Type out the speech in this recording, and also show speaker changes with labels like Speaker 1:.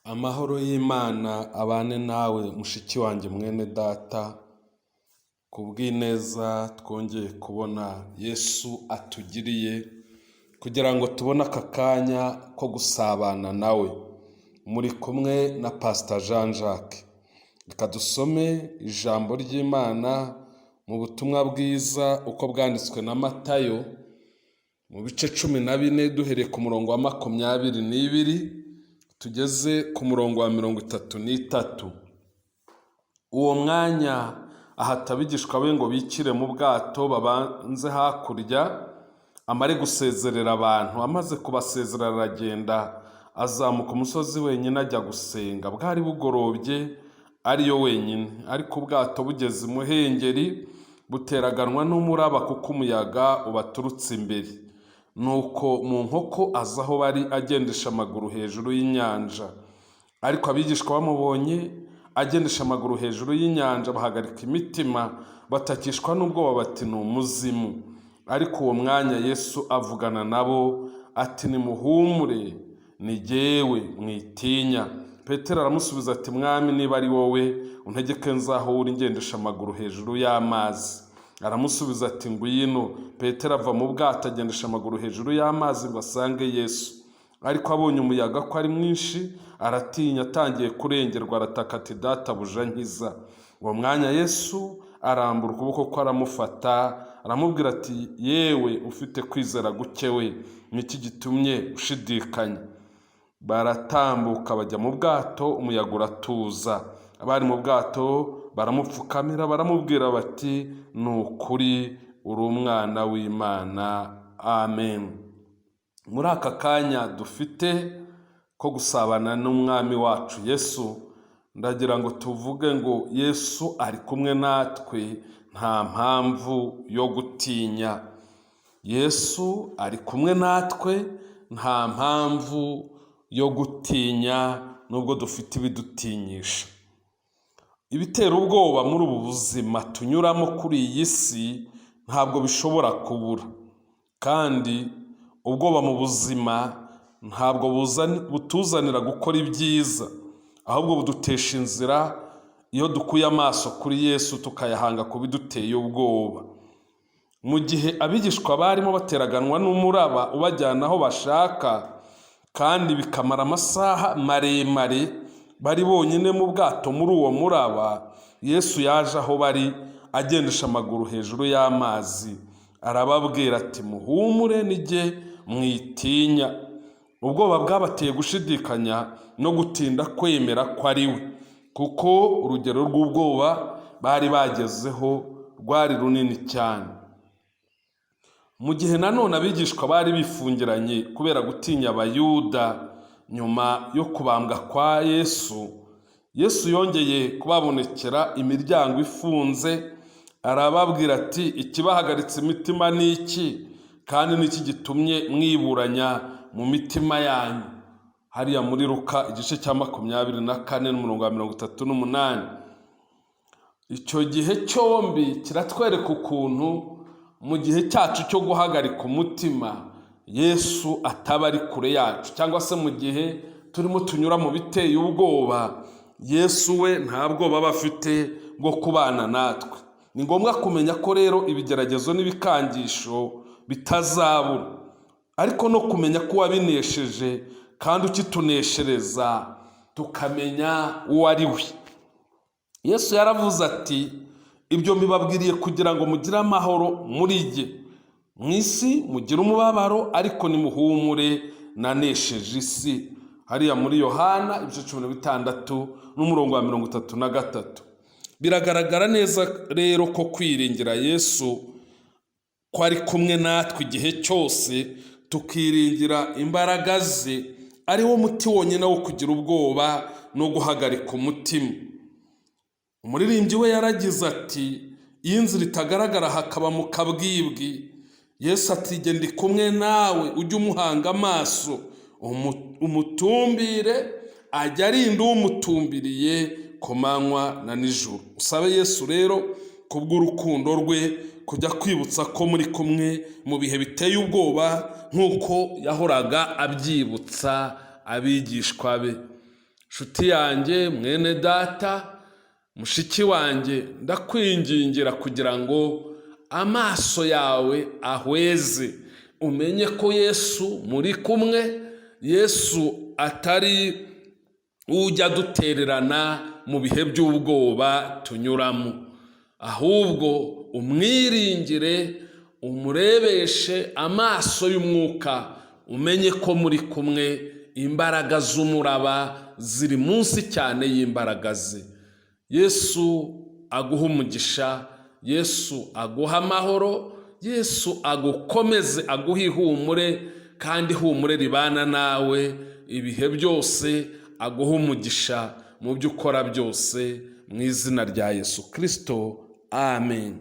Speaker 1: Amahoro y'Imana abane nawe mushiki wanjye mwene data, kubw'ineza twongeye kubona Yesu atugiriye kugira ngo tubone aka kanya ko gusabana nawe. Muri kumwe na Pastor Jean Jacques. Reka dusome ijambo ry'Imana mu butumwa bwiza uko bwanditswe na Matayo mu bice 14, duhereye ku murongo wa 22 tugeze ku murongo wa 33. Uwo mwanya ahata abigishwa be ngo bikire mu bwato babanze hakurya, amare gusezerera abantu. Amaze kubasezerera aragenda azamuka umusozi wenyine ajya gusenga. Bwari bugorobye ariyo wenyine, ariko ubwato bugeze imuhengeri buteraganwa n'umuraba kuko umuyaga ubaturutse imbere. Nuko mu nkoko aza aho bari agendesha amaguru hejuru y'inyanja. Ariko abigishwa bamubonye agendesha amaguru hejuru y'inyanja bahagarika imitima, batakishwa n'ubwoba bati ni umuzimu. Ariko uwo mwanya Yesu avugana nabo ati nimuhumure, ni jyewe, mwitinya. Petero aramusubiza ati Mwami, niba ari wowe, untegeke nze aho uri ngendesha amaguru hejuru y'amazi. Aramusubiza ati ngwino. Petero ava mu bwato agendesha amaguru hejuru y'amazi ngo asange Yesu. Ariko abonye umuyaga ko ari mwinshi aratinya, atangiye kurengerwa arataka ati databuja nkiza. Uwo mwanya Yesu arambura ukuboko kwe aramufata, aramubwira ati yewe ufite kwizera guke we, niki gitumye ushidikanya? Baratambuka bajya mu bwato, umuyaga uratuza. Abari mu bwato baramupfukamira baramubwira bati ni ukuri uri umwana w'Imana. Amen. Muri aka kanya dufite ko gusabana n'umwami wacu Yesu, ndagira ngo tuvuge ngo Yesu ari kumwe natwe, nta mpamvu yo gutinya. Yesu ari kumwe natwe, nta mpamvu yo gutinya nubwo dufite ibidutinyisha. Ibitera ubwoba muri ubu buzima tunyuramo kuri iyi si ntabwo bishobora kubura, kandi ubwoba mu buzima ntabwo butuzanira gukora ibyiza, ahubwo budutesha inzira iyo dukuye amaso kuri Yesu tukayahanga ku biduteye ubwoba. Mu gihe abigishwa barimo bateraganwa n'umuraba ubajyana aho bashaka, kandi bikamara amasaha maremare bari bonyine mu bwato muri uwo muraba, Yesu yaje aho bari agendesha amaguru hejuru y'amazi, arababwira ati muhumure ni jye, mwitinya. Ubwoba bwabateye gushidikanya no gutinda kwemera ko ari we, kuko urugero rw'ubwoba bari bagezeho rwari runini cyane. Mu gihe nanone abigishwa bari bifungiranye kubera gutinya Abayuda nyuma yo kubambwa kwa Yesu, Yesu yongeye kubabonekera imiryango ifunze, arababwira ati ikibahagaritse imitima ni iki, kandi ni iki gitumye mwiburanya mu mitima yanyu? Hariya muri Luka igice cya 24 n'umurongo wa 38. Icyo gihe cyombi kiratwereka ukuntu mu gihe cyacu cyo guhagarika umutima Yesu ataba ari kure yacu, cyangwa se mu gihe turimo tunyura mu biteye ubwoba, Yesu we nta bwoba aba afite bwo kubana natwe. Ni ngombwa kumenya ko rero ibigeragezo n'ibikangisho bitazabura, ariko no kumenya ko uwabinesheje kandi ukituneshereza, tukamenya uwo ari we. Yesu yaravuze ati ibyo mbibabwiriye kugira ngo mugire amahoro muri jye. Mu isi mugire umubabaro, ariko nimuhumure, nanesheje isi. Hariya muri Yohana ibice 16 n'umurongo wa 33. Biragaragara neza rero ko kwiringira Yesu ko ari kumwe natwe igihe cyose, tukiringira imbaraga ze, ari wo muti wonyine wo kugira ubwoba no guhagarika umutima. Umuririmbyi we yaragize ati iyo inzira itagaragara hakaba mu kabwibwi, Yesu ati jye ndi kumwe nawe, ujye umuhanga amaso, umutumbire, ajya arinda umutumbiriye ku manywa na nijoro. Usabe Yesu rero kubw'urukundo rwe kujya kwibutsa ko muri kumwe mu bihe biteye ubwoba, nk'uko yahoraga abyibutsa abigishwa be. Nshuti yanjye, mwene data, mushiki wanjye, ndakwingingira kugira ngo amaso yawe ahweze, umenye ko Yesu muri kumwe. Yesu atari ujya dutererana mu bihe by'ubwoba tunyuramo, ahubwo umwiringire, umurebeshe amaso y'umwuka, umenye ko muri kumwe. Imbaraga z'umuraba ziri munsi cyane y'imbaraga ze. Yesu aguha umugisha, Yesu aguha amahoro, Yesu agukomeze, aguhe ihumure, kandi ihumure ribana nawe ibihe byose. Aguha umugisha mu byo ukora byose, mu izina rya Yesu Kirisito, amen.